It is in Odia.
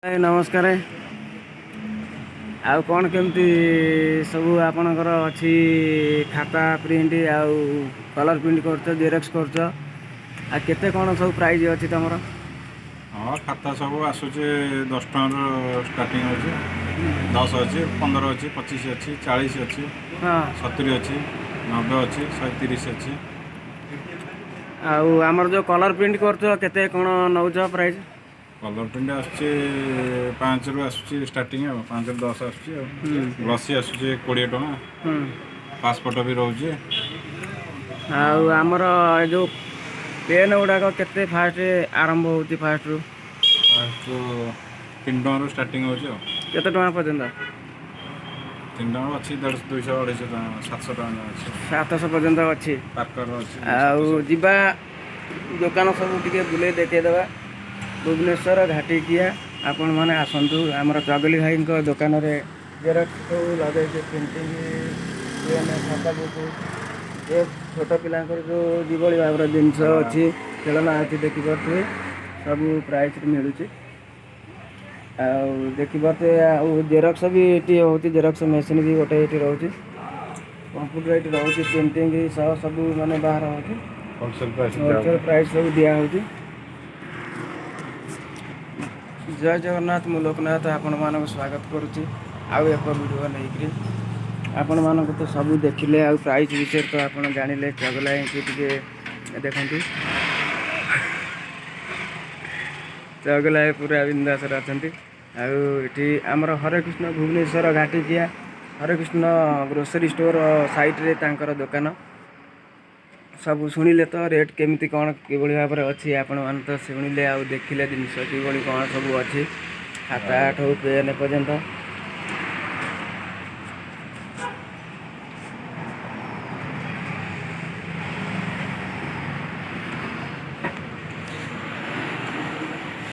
ନମସ୍କାର। ଆଉ କ'ଣ କେମିତି ସବୁ ଆପଣଙ୍କର ଅଛି? ଖାତା ପ୍ରିଣ୍ଟ ଆଉ କଲର୍ ପ୍ରିଣ୍ଟ କରୁଛ, ଜେରକ୍ସ କରୁଛ, ଆଉ କେତେ କ'ଣ ସବୁ ପ୍ରାଇସ୍ ଅଛି ତୁମର? ହଁ, ଖାତା ସବୁ ଆସୁଛି, 10 ଟଙ୍କାରୁ ଷ୍ଟାର୍ଟିଂ ହେଉଛି। 10 ଅଛି, 15 ଅଛି, 25 ଅଛି, 40 ଅଛି, 70 ଅଛି, 90 ଅଛି, 130 ଅଛି। ଆଉ ଆମର ଯେଉଁ କଲର୍ ପ୍ରିଣ୍ଟ କରୁଛ, କେତେ କ'ଣ ନେଉଛ ପ୍ରାଇସ୍? କଲର୍ ପ୍ରିଣ୍ଟ ଆସୁଛି, 5ରୁ ଆସୁଛି ଷ୍ଟାର୍ଟିଂ, ଆଉ 5ରୁ 10 ଆସୁଛି। ଆଉ ଗ୍ଲସି ଆସୁଛି 20 ଟଙ୍କା। ପାସପୋର୍ଟ ବି ରହୁଛି। ଆଉ ଆମର ଏ ଯେଉଁ ପେନ୍ ଗୁଡ଼ାକ କେତେ ଫାଷ୍ଟ ଆରମ୍ଭ ହେଉଛି ଫାଷ୍ଟରୁ? ଫାଷ୍ଟ 3 ଟଙ୍କାରୁ ଷ୍ଟାର୍ଟିଂ ହେଉଛି ଆଉ। କେତେ ଟଙ୍କା ପର୍ଯ୍ୟନ୍ତ? 3 ଟଙ୍କା ଅଛି, 150, 200, 250 ଟଙ୍କା, 700 ଟଙ୍କା ଅଛି। 700 ପର୍ଯ୍ୟନ୍ତ ଅଛି। ପାର୍କର ଅଛି। ଆଉ ଯିବା, ଦୋକାନ ସବୁ ଟିକେ ବୁଲେଇ ଦେଖେଇଦେବା। ଭୁବନେଶ୍ୱର ଘାଟିକିଆ, ଆପଣମାନେ ଆସନ୍ତୁ। ଆମର ଚଗଲି ଭାଇଙ୍କ ଦୋକାନରେ ଜେରକ୍ସ ସବୁ ଲଗେଇছে, ପ୍ରିଣ୍ଟିଂ, ପେନ୍, ଖାତା, ବୁକ୍, ଏ ଛୋଟ ପିଲାଙ୍କର ଯେଉଁ ଯେଭଳି ଭାବରେ ଜିନିଷ ଅଛି, ଖେଳନା ଅଛି, ଦେଖିପାରୁଥିବେ, ସବୁ ପ୍ରାଇସ୍ରେ ମିଳୁଛି। ଆଉ ଦେଖିପାରୁଥିବେ, ଆଉ ଜେରକ୍ସ ବି ଏଠି ହେଉଛି। ଜେରକ୍ସ ମେସିନ୍ ବି ଗୋଟେ ଏଠି ରହୁଛି। କମ୍ପ୍ୟୁଟର ଏଠି ରହୁଛି। ପ୍ରିଣ୍ଟିଂ ସହ ସବୁ ମାନେ ବାହାର ହେଉଛି। Wholesale price. ହୋଲସେଲ୍ ପ୍ରାଇସ୍ ସବୁ ଦିଆହେଉଛି। ଜୟ ଜଗନ୍ନାଥ। ମୁଁ ଲୋକନାଥ ଆପଣମାନଙ୍କୁ ସ୍ୱାଗତ କରୁଛି ଆଉ ଏକ ଭିଡ଼ିଓ ନେଇକରି। ଆପଣମାନଙ୍କୁ ତ ସବୁ ଦେଖିଲେ ଆଉ ପ୍ରାଇସ୍ ବିଷୟରେ ତ ଆପଣ ଜାଣିଲେ। ଚଗଲା ହେଇକି ଟିକେ ଦେଖନ୍ତୁ, ଚଗଲା ପୁରା ବିନ୍ଦାସରେ ଅଛନ୍ତି। ଆଉ ଏଠି ଆମର ହରେକୃଷ୍ଣ, ଭୁବନେଶ୍ୱର ଘାଟିକିଆ ହରେକୃଷ୍ଣ ଗ୍ରୋସରୀ ଷ୍ଟୋର ସାଇଡ଼୍ରେ ତାଙ୍କର ଦୋକାନ। ସବୁ ଶୁଣିଲେ ତ ରେଟ୍ କେମିତି କ'ଣ କିଭଳି ଭାବରେ ଅଛି? ଆପଣମାନେ ତ ଶୁଣିଲେ ଆଉ ଦେଖିଲେ ଜିନିଷ କିଭଳି କ'ଣ ସବୁ ଅଛି, ଖାତା ଠୁ ପେନ୍ ପର୍ଯ୍ୟନ୍ତ।